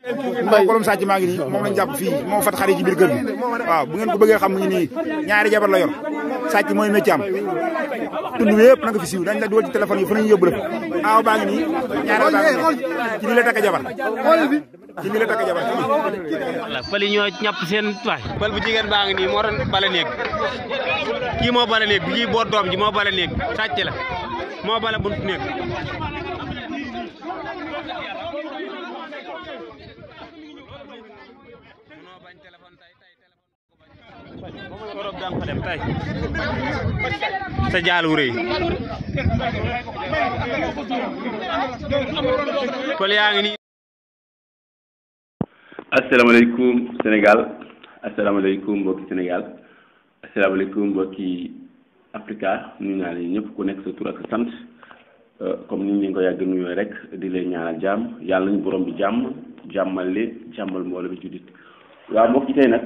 mbay kolom sàcc maa ngi nii moom lañ jàpp fii moo fat xari ci biir kër gi waaw bu ngeen ko bëggee xam mu ngi nii ñaari jabar la yor sàcc mooy métier am tund wi yëpp na nga fi siiw dañ la dugal ci téléphone yi fu nañu yóbbu la aaw baa ngi nii ñaari baa ngi nii ci lii la takk jabar ci lii la takk jabar wala fële ñoo ñàpp seen waay fël bu jigéen baa ngi nii moo doon bale néeg kii moo bale néeg bi kii boot doom ji moo bale néeg sàcc la moo bale buntu néeg Europe daan fa dem tay sa jaalu rëy pël yaa ngi nii. asalaamaaleykum Sénégal asalaamaaleykum mbokki Sénégal asalaamaaleykum mbokki Africa nuyu naa leen ñëpp ku nekk sa tur ak sa sant comme ni ñu leen ko yàgg nuyoo rek di leen ñaanal jàmm yàlla nañu borom bi jàmmal leen jàmmal mbooloo bi juddit waaw mbokki tey nag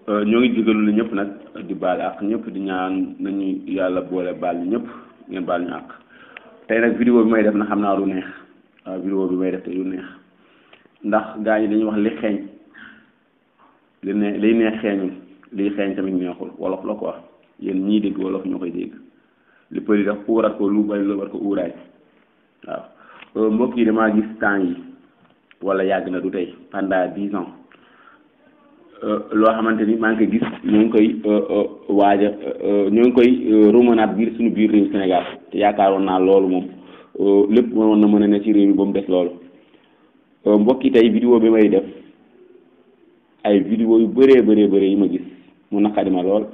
ñoo ngi jégalu la ñëpp nag di baal ak ñëpp di ñaan nañu yàlla boole baal ñu ñëpp ngeen baal ñu ak tey nag vidéo bi may def na xam naa lu neex waaw vidéo bi may def te lu neex ndax gaa ñi dañuy wax li xeeñ liy neex xeeñul liy xeeñ tamit neexul wolof la quoi yéen ñii dégg wolof ñoo koy dégg li përi def uurat ko lu bari lu war ko uuraay waaw mbokk yi damaa gis temps yi wala yàgg na du tey pendant 10 ans loo xamante ni maa ngi koy gis ñoo ngi koy waaja ñoo ngi koy ruumanaat biir suñu biir réew Sénégal te yaakaaroon naa loolu moom lépp mënoon na mën a ne ci réew mi ba mu des loolu mbokk yi tey vidéo bi may def ay vidéo yu bëree yi ma gis mu naqari ma lool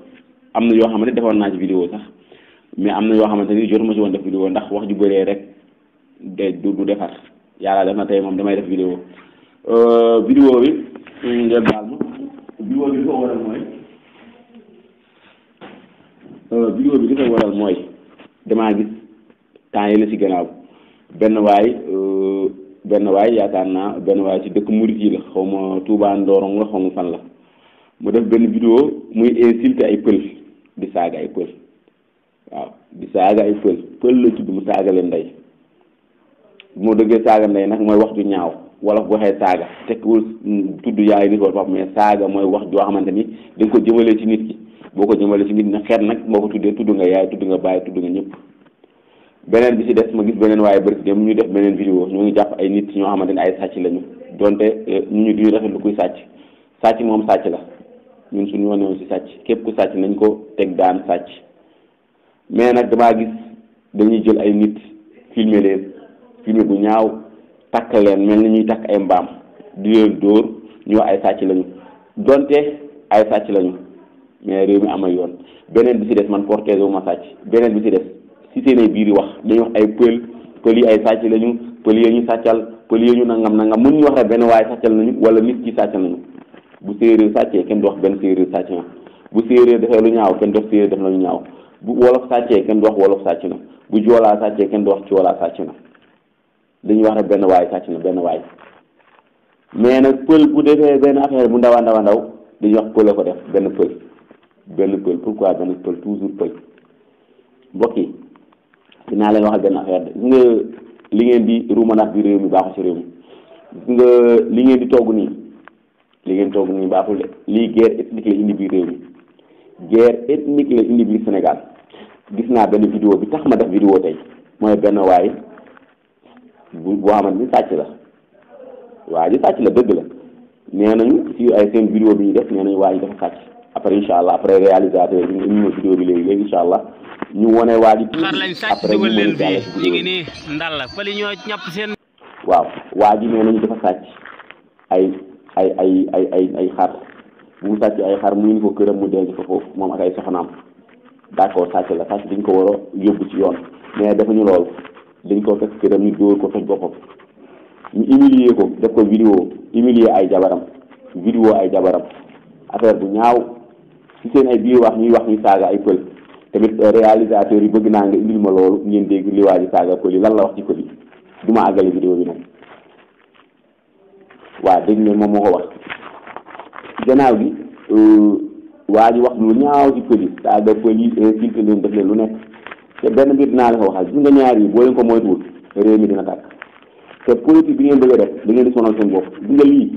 am na yoo xamante defoon naa ci vidéo sax mais am na yoo xamante ni jotuma ci woon def vidéo ndax wax ju bëree rek du defar yàlla def na tey moom damay def vidéo vidéo bi ngeen baal ma vidéo bi li ko waral mooy damaa gis temps yi la ci gannaaw benn waay yaakaar naa benn waay ci dëkk murit yi la xaw ma Touba Ndorong la xaw ma fan la mu def benn vidéo muy insulté ay pël di saaga ay pël waaw di saaga ay pël la tudd mu saaga leen ndey bu ma dëggee saaga ndey nag mooy wax ju ñaaw wolof bu waxee saaga tekkiwul tudd yaay nit wala mais saaga mooy wax joo xamante ni da nga ko jëmalee ci nit ki boo ko jëmalee ci nit na xeet nag moo ko tuddee tudd nga yaay tudd nga baay tudd nga ñëpp beneen bi ci des ma gis beneen waaye bëri dem ñu def beneen vidéo ñoo ngi jàpp ay nit ñoo xamante ni ay sàcc lañu donte ñu duñu rafetlu kuy sàcc moom sàcc la ñun suñu yoon ci sàcc képp ku sàcc nañ ko teg daan sàcc mais nag damaa gis dañuy jël ay nit filmer leen filmer bu ñaaw takk leen mel ni ñuy takk ay mbaam di leen dóor ñoo ay sàcc lañu donte ay sàcc lañu mais réew mi amay yoon beneen bi ci des man protéger wu ma sàcc beneen bi ci des ci seen biir yi wax dañuy wax ay pël yi ay sàcc lañu pël yi ñu sàccal pël yi ñu nangam mun ñu wax rek benn waaye sàccal nañu wala nit ki sàccal nañu bu séeréer sàccee kenn du wax benn séeréer sàcc na bu séeréer defee lu ñaaw kenn du wax séeréer def na lu ñaaw bu wolof sàccee kenn du wax wolof sàcc na bu joolaa sàccee kenn du wax joolaa sàcc na dañuy wax rek benn waay sàcc na benn waay mais nag pël bu defee benn affaire bu ndaw dañuy wax pël a ko def benn pël pourquoi benn pël toujours pël mbokk yi dinaa leen waxal benn affaire de gis nga li ngeen di ruumanaat bi réew mi baaxul ci réew mi gis nga li ngeen di togg nii baaxul de lii guerre ethnique la indi biir réew mi guerre ethnique la indi biir Sénégal gis naa benn vidéo bi tax ma def vidéo tey mooy benn waay boo xamante ni sàcc la waa ji sàcc la dëgg la nee nañu ci ay seen vidéo bi ñu def nee nañu waa ji dafa sàcc après incha allah après réalisateur bi ñu ñëw vidéo bi léegi incha allah ñu wone waa ji tuuti après ñu mën a jàll ci vidéo bi ndal la fële ñoo ñàpp seen waaw waa ji nee nañu dafa sàcc ay xar bu mu sàcc ay xar mu indi ko këram mu denc ko foofu moom ak ay soxnaam d'accord sàcc la sàcc dañ ko war a yóbbu ci yoon mais defuñu loolu dañ ko fekk këram ñu dóor ko toj boppam ñu humilier ko def ko vidéo humilier ay jabaram affaire bu ñaaw ci seen ay biir wax ñuy saaga ay pël tamit réalisateur yi bëgg naa nga indil ma loolu ngeen dégg li waa ji saaga pël yi lan la wax ci pël yi du ma àggale vidéo bi nag waa dégg ngeen moom moo ko wax gannaaw bi waa ji wax lu ñaaw ci pël yi saaga pël yi insulté leen def leen lu nekk te benn mbir dinaa la ko waxal gis nga ñaar yi boo leen ko moytuwul réew mi dina tàkk te politique bi ngeen bëgg a def da ngeen di sonal seen bopp di nga lii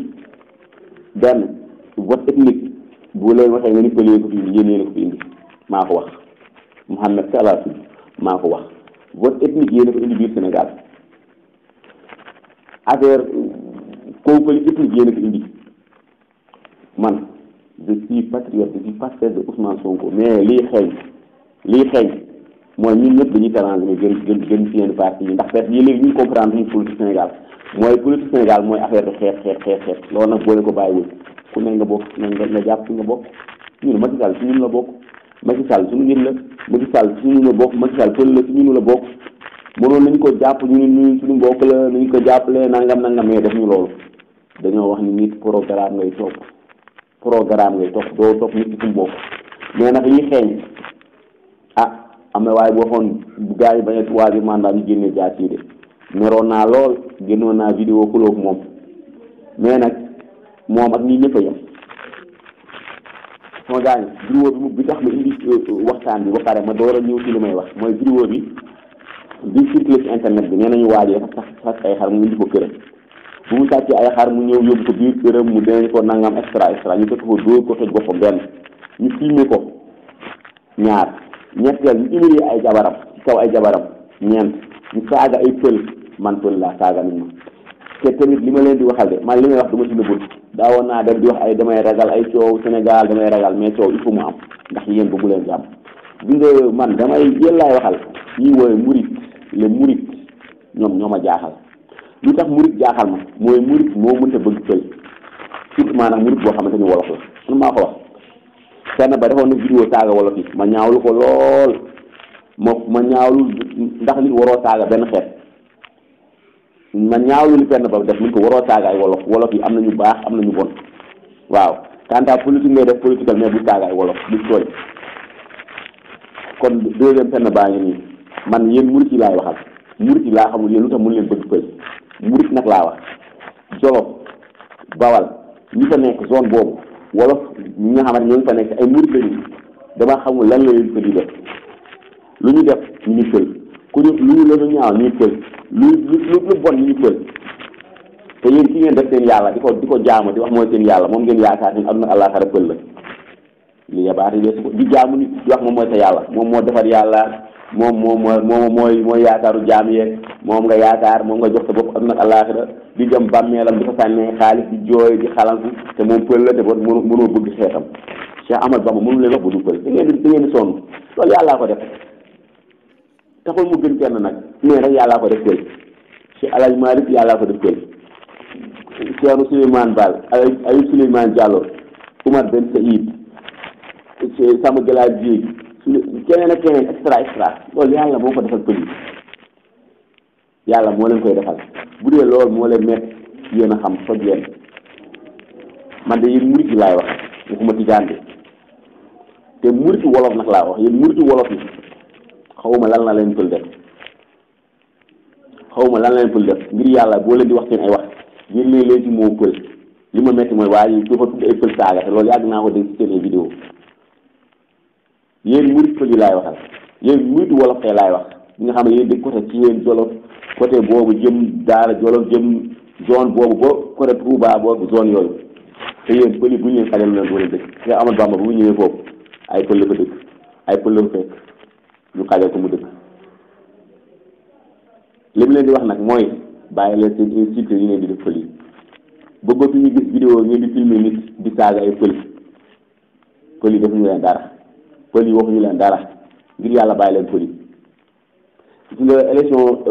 benn vote ethnique bu leen waxee nga ni pëlee ko fi indi yéen ko fi indi maa ko wax Mouhamed Salah maa ko wax vote ethnique yéen ko indi biir Sénégal affaire conflit ethnique yéen ko indi man je suis patriote je suis pasteur de Ousmane Sonko mais lii xeeñ mooy ñun ñëpp dañuy arrangé gën ci yenn parti yi ndax yi léegi ñu comprendre ñu politique Sénégal mooy affaire de xeet loolu nag boole ko bàyyiwul ku ne nga bokk nga jàpp ci nga bokk ñun Macky Sall ci ñun la bokk Macky Sall suñu nit la Macky Sall ci ñun la bokk Macky Sall pël la ci ñun la bokk mënoon nañu ko jàpp ñu suñu mbokk la nañu ko jàppale nangam mais def ñu loolu dañoo wax ni nit programme ngay topp doo topp nit ci suñu bokk mais nag lii xeeñ am na waaye boo xoon bu gars yi bañ a troisième mandat ñu génne jaar ci de meroon naa lool génnoon naa vidéo xulóog moom mais nag moom ak ñi ñëpp a yem sama gars yi vidéo bi tax ma indi waxtaan bi ba pare ma door a ñëw ci li may wax mooy vidéo bi circulé ci internet bi nee nañu waajee sax ay xar mu indi ko këram bu mu sàccee ay xar mu ñëw yóbbu ko biir këram mu denc ko nangam extra ñu fekk ko dóor ko toj boppam benn ñu filmé ko ñaar ñetteel ñu humilier ay jabaram ci kaw ay jabaram ñeent ñu saaga ay pël man pël laa saaga nañ ma te tamit li ma leen di waxal de man li may wax du ma ci nëbbul daawoon naa dem di wax ay damay ragal ay coow Sénégal damay ragal mais coow il faut mu am ndax yéen bëggu leen jàmm bi nga man damay yéen laay waxal ñi woowe murit le murit ñoo ma jaaxal lu tax murit jaaxal ma mooy murit moo mënta bëgg pël surtout maanaam murit boo xamante ni wolof la man maa ko wax kenn ba defoon na vidéo saaga wolof yi ma ñaawlu ko lool ma ñaawlu ndax nit waroo saaga benn xeet ma ñaawlu li fenn ba def ni ko waroo saaga ay wolof yi am nañu baax am nañu bon waaw quant à politique ngay def politique mais bu saaga ay wolof bu tooy kon deuxième fenn baa ngi nii man yéen murit yi laay waxal murit yi laa xamul yéen lu tax mun leen bëgg pël murit nag laa wax Jolof Bawal ñi fa nekk zone boobu wolof ñi nga xamante ñoo fa nekk ay murit lañu dama xamul lan la leen pël yi def lu ñu def ñu ñu pël ku ñu lu ñu la ñu ñaaw ñu ñu pël lu bon ñu ñu pël te yéen ci ngeen def seen yàlla di ko jaamu di wax mooy seen yàlla moom ngeen yaakaar ni aduna àllaaxira pël la li yabaati leesu ko di jaamu nit di wax moom mooy sa yàlla moom moo defar yàlla moom mooy yaakaaru jaam yeeg moom nga yaakaar moom nga jox sa bopp aduna àllaaxira di jëm bàmmeelam di ko sànnee xaalis di jooy di xalanku te moom pël la te boo mënoo bëgg xeetam Cheikh Ahmad Bamba mënu leen wax bu du pël da ngeen di sonn loolu yàllaa ko def taxul mu gën kenn nag mais rek yàllaa ko def pël Cheikh Alhaji Malick yàllaa ko def pël Cheikh Souleymane Baal Ayib Souleymane Diallo Oumar Ben Saïd Samba Galaye Dièye keneen ak keneen extra loolu yàlla moo ko defal pël yi yàlla moo leen koy defal bu dee loolu moo leen nekk yéen a xam soj leen man de yéen murit yi laay wax waxuma tijaan bi te muriti wolof nag laa wax yéen muriti wolof yi xawma lan la leen pël def ngir yàlla boo leen di wax seen ay wax ngeen leen ci moo pël li ma metti mooy waaye dafa tudd ay pël saaga te loolu yàgg naa ko dégg ci seen ay vidéo yéen murit pël yi laay waxal yéen muriti wolof tey laay wax ñi nga xam ne yéen di côté ci yéen Jolof côté boobu jëm Daara Jolof jëm zone boobu ba côté Touba boobu zone yooyu te yéen pël yi bu ñu leen xajal leen doo leen dëkk te Amadou Bamba bu mu ñëwee foofu ay pël la fa dëkk ay pël la fa fekk ñu xajal ko mu dëkk li mu leen di wax nag mooy bàyyi leen seen insulte yi ngeen di def pël yi bëggatu ñu gis vidéo ngeen di filmer nit di saaga ay pël yi defuñu leen dara pël yi waxuñu leen dara ngir yàlla bàyyi leen pël yi gis nga élection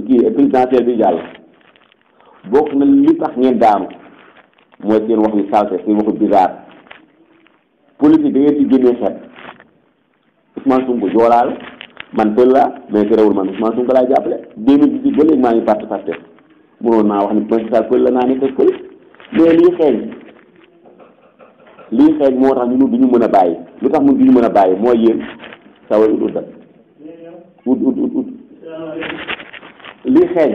kii présidentielle bi jàll bokk na li tax ngeen daanu mooy seen wax yu salte seen waxu bizarre politique da ngeen ci génnee xeet Ousmane Sonko joolaal man pël la mais terewul man Ousmane Sonko laay jàppale 2018 ba léegi maa ngi parti Pastef mënoon naa wax ni Macky Sall pël la naa nekk pël mais lii xeeñ moo tax ñun du ñu mën a bàyyi lu tax mun du ñu mën a bàyyi mooy yéen saway ut lii xeeñ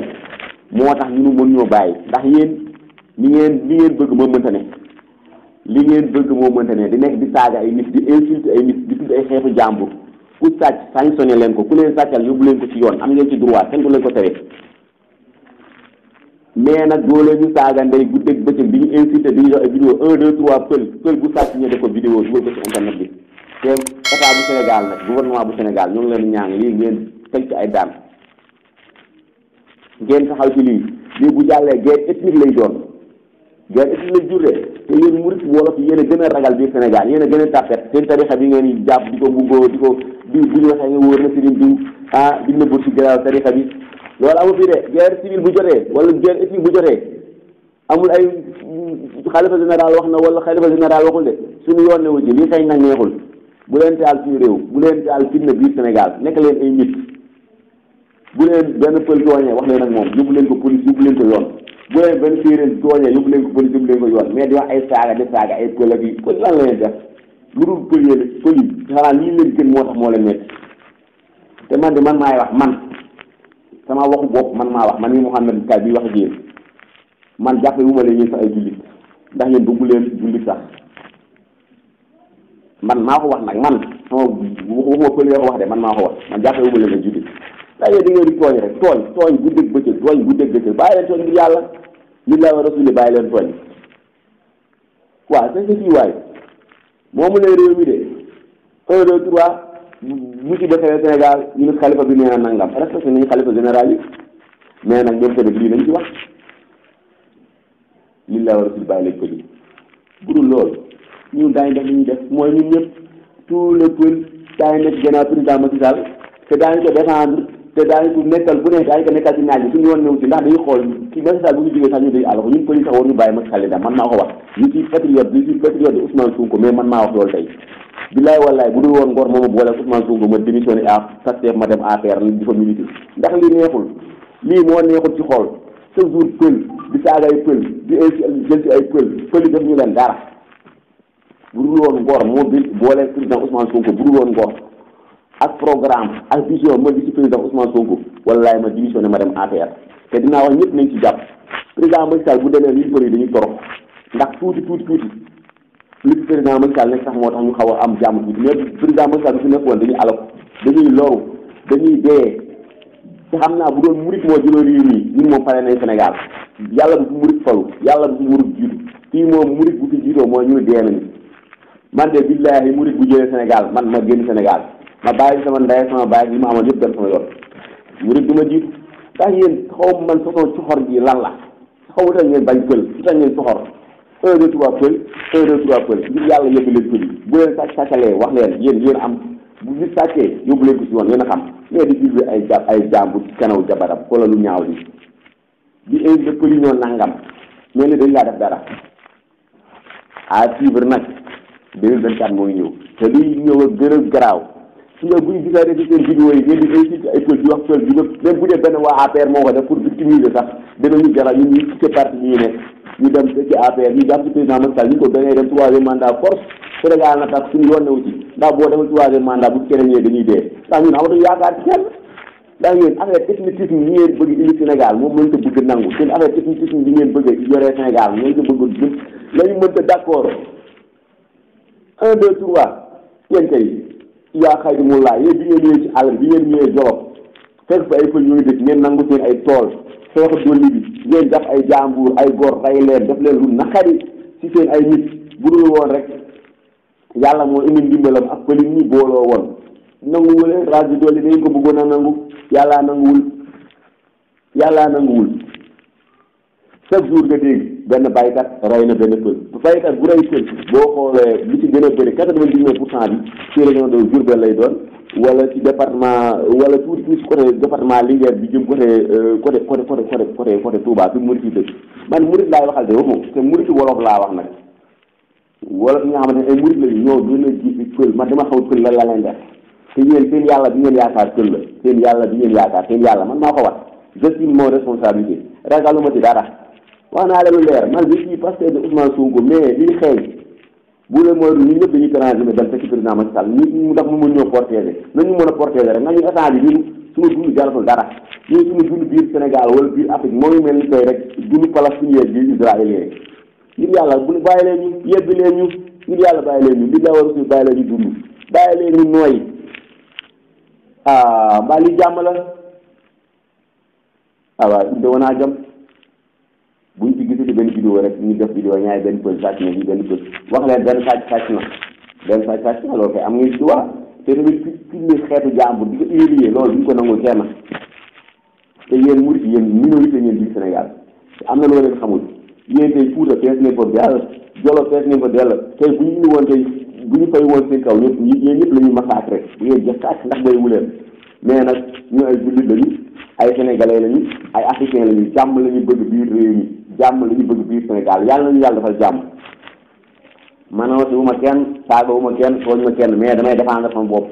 moo tax ñun mën ñoo bàyyi ndax yéen li ngeen bëgg moo mënta ne li ngeen bëgg moo mënta ne di nekk di saaga ay nit di insulter ay nit di tudd ay xeetu jàmbur ku sàcc sanctionné leen ko ku leen sàccal yóbbu leen ko ci yoon am ngeen ci droit kenn du leen ko tere mais nag doo leen ñu saaga ndey guddeeg bëccëg di ñu incité di ñu jox ay vidéo 1 2 3 pël bu sàcc ñu def ko vidéo dugal ko ci internet bi te état bu Sénégal nag gouvernement bu Sénégal ñoo ngi leen ñaan lii ngeen teg ci ay daan ngeen taxaw ci lii bu jàllee guerre ethnique lay doon guerre ethnique lay juree te yéen murit wolof yi yéen a gën a ragal biir Sénégal yéen a gën a tàppet seen tarixa bi ngeen di jàpp di ko buggoo di ko di bu ñu waxee nga wóor na sëriñ diw di nëbbut ci gannaaw tarixa bi loolu amu fi de guerre civile bu jotee wala guerre ethnique bu jotee amul ay xalifa général wax na wala xalifa général waxul de suñu yoon ne wu ci lii xëy nag neexul bu leen taal suñu réew bu leen taal fitna biir Sénégal nekk leen ay nit bu leen benn pël tooñee wax leen ak moom yóbbu leen ko police yóbbu leen ko yoon bu leen benn séeréer tooñee yóbbu leen ko police yóbbu leen ko yoon mais di wax ay saaga di saaga ay pël ak yi pël lan la leen def lu dul pël yi xanaa lii leen gën moo tax moo leen metti te man de man maay wax man sama waxu bopp man maa wax man ni Mouhamed Kay bi wax ak yéen man jàppe wu ma leen yéen sax ay jullit ndax yéen dugg leen jullit sax man maa ko wax nag man sama waxuma pël yoo ko wax de man maa ko wax man jàppe wu ma leen ay jullit ndax yéen di ngeen di tooñ rek tooñ guddeeg bëccëg bàyyi leen tooñ ngir yàlla lillahi wa rasuli bàyyi leen tooñ waaw c'est que fii waay moomu lay réew mi de 1 2 3 musiba xewee Sénégal ñu ne xalifa bi nee na nangam respecté nañu xalifa général yi mais nag ñoom tamit lii nañ ci wax lillahi wa rasul bàyyi lañ ko ji bu dul loolu ñun daañu def li ñuy def mooy ñun ñëpp tout le peuple daañu nekk gannaaw président Macky Sall te daañu ko défendre te daañu ko nekkal bu ne daañu ko nekkal ci naaj bi suñu yoon ñëw ci ndax dañuy xool ci Macky Sall bu ñu jógee sax ñu day àll ko ñun pël yi sax war ñu bàyyi Macky Sall daal man maa ko wax ñu ci patriote de Ousmane Sonko mais man maa wax loolu tey billaay wallaay bu dul woon ngor moomu boole Ousmane Sonko ma démissionné Pastef ma dem APR di fa militer ndax lii neexul lii moo neexul ci xool chaque jour pël di saaga ay pël di jël ci ay pël yi def ñu leen dara bu dul woon ngor moo bi boole président Ousmane Sonko bu dul woon ngor ak programme ak vision ma gi ci président Ousmane Sonko wallaay ma démissionné ma dem APR te dinaa wax ñëpp nañ ci jàpp président Macky Sall bu demee lii pël yi dañuy torox ndax tuuti li ci président Macky Sall nekk sax moo tax ñu xaw a am jàmm tuuti mais président Macky Sall bi fi nekkoon dañuy alal dañuy loru dañuy dee te xam naa bu doon murit moo jëloon réew mi ñun moom pare nañ Sénégal yàlla bu fi murit falu yàlla bu fi murit jiitu kii moom murit bu fi jiitoo mooy ñu dee nañu man de billaahi murit bu jëlee Sénégal man ma génn Sénégal ma bàyyi sama ndey sama bàyyi li ma amoon yëpp dem sama yoon murit du ma jiitu ndax yéen xaw man façon coxor ji lan la xaw ma tax ngeen bañ pël su tax ngeen coxor 1 2 3 pël 1 2 3 pël ngir yàlla yóbbu leen pël yi bu leen sàccalee wax leen yéen am bu nit sàccee yóbbu leen ko si yoon yéen a xam mais di filmer ay jàmbur ci kanaw jabaram wala lu ñaaw li di invité pël yi ñoo nangam mais ni dañ laa def dara à suivre nag 2024 moo ngi ñëw te liy ñëw a gën a garaaw su nga bu ñu gisaatee ci seen vidéo yi ngeen di incité ay pël di wax pël bi même bu dee benn waa APR moo ko def pour victimiser sax dinañu jaral ñun ñu ci parti ñu nekk ñu dem ci APR ñu jàpp ci président Macky Sall ñu ko da ngay dem 3e mandat force Sénégal na tax suñu yoon newu ci ndax boo demee 3e mandat bu keneen ñëwee dañuy dee ndax ñun amatuñu yaakaar ci kenn ndax yéen affaire ethnicisme yi ngeen bëgg indi Sénégal moom mënta bëgg nangu seen affaire ethnicisme bi ngeen bëgg yoree Sénégal ngeen ko bëgg jëm lañu mënta d'accord 1 2 3 yéen kay yaa xay di mu laa yéen bi ngeen ñëwee ci àll bi ngeen ñëwee Jolof fekk fa ay pël ñooy dëkk ngeen nangu seen ay tool xeex dolli bi ngeen def ay jàmbur ay góor rey leen def leen lu naqari ci seen ay nit bu dul woon rek yàlla moo indi ndimbalam ak pël ñi booloo woon nanguwul leen raas bi dolli dañ ko bëggoon a nangu yàllaa nanguwul chaque jour nga dégg benn baykat rey na benn pël baykat bu rey pël boo xoolee li ci gën a bëri 99% bi ci région de Diourbel lay doon wala ci département wala tuuti ci côté département Linguère bi jëm côté Touba fi murit yi dëkk man murit laay waxal de waxu te murit wolof laa wax nag wolof ñi nga xamante ne ay murit lañu ñoo gën a ji pël man dama xaw pël la leen def te yéen seen yàlla bi ngeen yaakaar pël la seen yàlla man maa ko wax j'assume mon responsabilité ragaluma ci dara wax naa leen lu leer man je suis pasteur de Ousmane Sonko mais lii xeeñ bu leen mooy ñun ñëpp dañuy transhumé dem fekk président Macky Sall ñu ndax mu mën ñoo protéger nañu mën a protéger rek nañu état bi ñun suñu dund jaratul dara ñun suñu dund biir Sénégal wala biir Afrique moo ngi mel ni tey rek dund palestinien biir israélien ngir yàlla bu ñu bàyyi leen ñu yebbi leen ñu ngir yàlla bàyyi leen ñu li la war a suuf bàyyi leen ñu dund bàyyi leen ñu nooy mbaa li jàmm la waaw inde wanaa jam yëkkati benn vidéo rek ñu def vidéo ñaari benn pël sàcc na lii benn pël wax leen benn sàcc na loolu kay am ngeen droit te tamit fi xeetu jàmbur di ko humilier loolu duñ ko nangul kenn te yéen murit yéen minorité ngeen biir Sénégal te am na loo leen xamul yéen tey Fuuta fees ne fa dell Jolof fees ne fa dell tey bu ñu indi woon tey bu ñu fay woon seen kaw ñëpp yéen ñëpp la ñuy massacré bu ngeen jëf sàcc ndax bay wuleen mais nag ñu ay jullit lañu ay sénégalais lañu ay africain lañu jàmm la ñu bëgg biir réew mi jàmm la ñu bëgg biir Sénégal yàlla nañu yàlla defal jàmm manoosi wu ma kenn saaga wu ma kenn tooñ ma kenn mais damay défendre sama bopp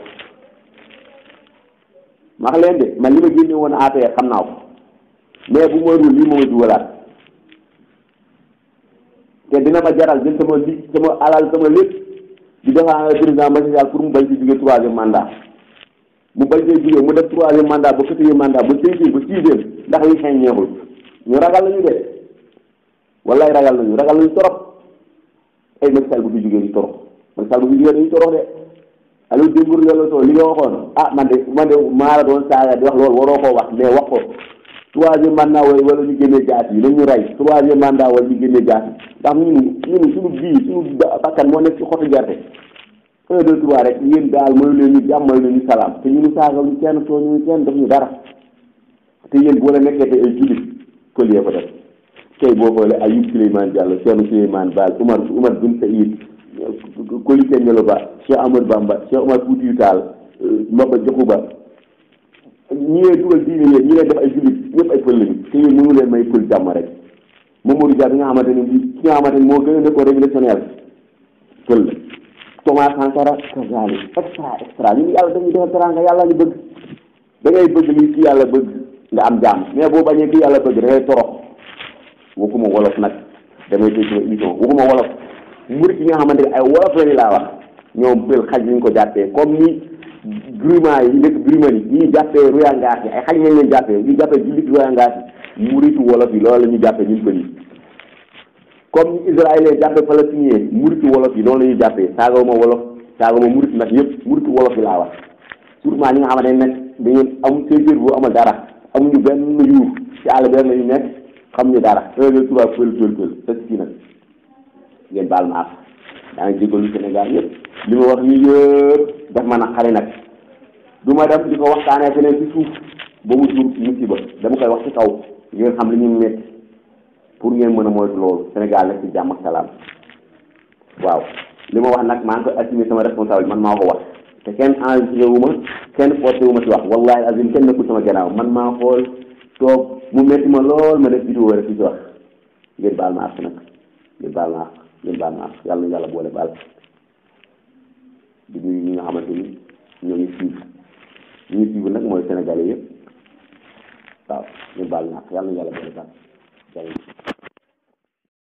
ma wax leen de man li ma génne woon APR xam naa ko mais bu ma dul lii moo ma dugalaat te dina ma jaral jël sama alal sama lépp di défendre président Macky Sall pour mu bañ ci jóge 3e mandat mu bañ see jóge mu def 3e mandat ba 4e mandat ba 5e ba 6e ndax li xeeñ neexul ñu ragal nañu de wallaay ragal nañu torop ay Macky Sall bu fi jógee ñu torox Macky Sall bu fi jógee dañu torox de Aliou Dembourou Ngelo Sow li nga waxoon man de maa la doon saaga di wax loolu waroo koo wax mais wax ko 3e mandat wala ñu génnee jaas yi nañ ñu rey 3e mandat wala ñu génnee jaas yi ndax ñun suñu bii suñu bakkan moo nekk ci xottu gerte 1 2 3 rek yéen daal mooy leen ñu jàmm mooy leen ñu salaam te ñu saaga ñu kenn too ñu kenn def ñu dara te yéen boo la nekkee te ay jullit pël yee ko def tey boo xoolee Ayib Souleymane Diallo Cheikh Souleymane Baal Oumar Bin Saïd Koli Tengelo Ba Cheikh Amadou Bamba Cheikh Omar Foutiyou Tall Maba Diakhou Ba ñi leen dugal diine yéen ñi leen def ay jullit ñëpp ay pël lañu te yéen mënu leen may pël jàmm rek Mamadou Dia bi nga xamante ni moo gën a nekkoon révolutionnaire pël la Thomas Sankara kazali extra ñu yàlla dañuy defal teranga yàlla ñu bëgg da ngay bëgg lii ci yàlla bëgg nga am jàmm mais boo bañee ki yàlla bëgg da ngay torox waxuma wolof nag damay tëj sama émission waxuma wolof murit yi nga xamante ne ay wolof la ni laa wax ñoom pël xaj lañ ko jàppee comme ni Birima yi nekk Birima yi ñuy jàppee Royangaas yi ay xaj lañ leen jàppee ñu jàppee jullit Royangaas yi muritu wolof yi loolu la ñu jàppee ñun pël yi comme ni israélien jàppee palestinien muritu wolof yi loolu la ñuy jàppee saagawuma wolof saagawuma murit nag yëpp muritu wolof yi laa wax surtout ñi nga xamante ne nag dañu am seen kër bu amal dara amuñu benn yuur ci àll beer lañu nekk xam ñu dara 1 2 3 pël te si nag ngeen baal ma ak daa ngi jégalu Sénégal yëpp li ma wax nii yëpp daf ma naqari nag du ma dem di ko waxtaanee feneen ci suuf ba mu jur musiba dama koy wax ci kaw ngeen xam li ñu metti pour ngeen mën a moytu loolu Sénégal nekk ci jàmm ak salaam waaw li ma wax nag maa ngi koy assumer sama responsable man maa ko wax te kenn enregistré wu ma kenn porté wu ma ci wax wallahi azim kenn nekkul sama gannaaw man maa xool toog mu metti ma lool ma def vidéo rek ci wax ngeen baal ma ak nag ngeen baal ma ak yàlla na yàlla boole baal di nuyu ñi nga xamante ni ñoo ngi suivre nag mooy sénégalais yëpp waaw ngeen baal ma ak yàlla na yàlla boole baal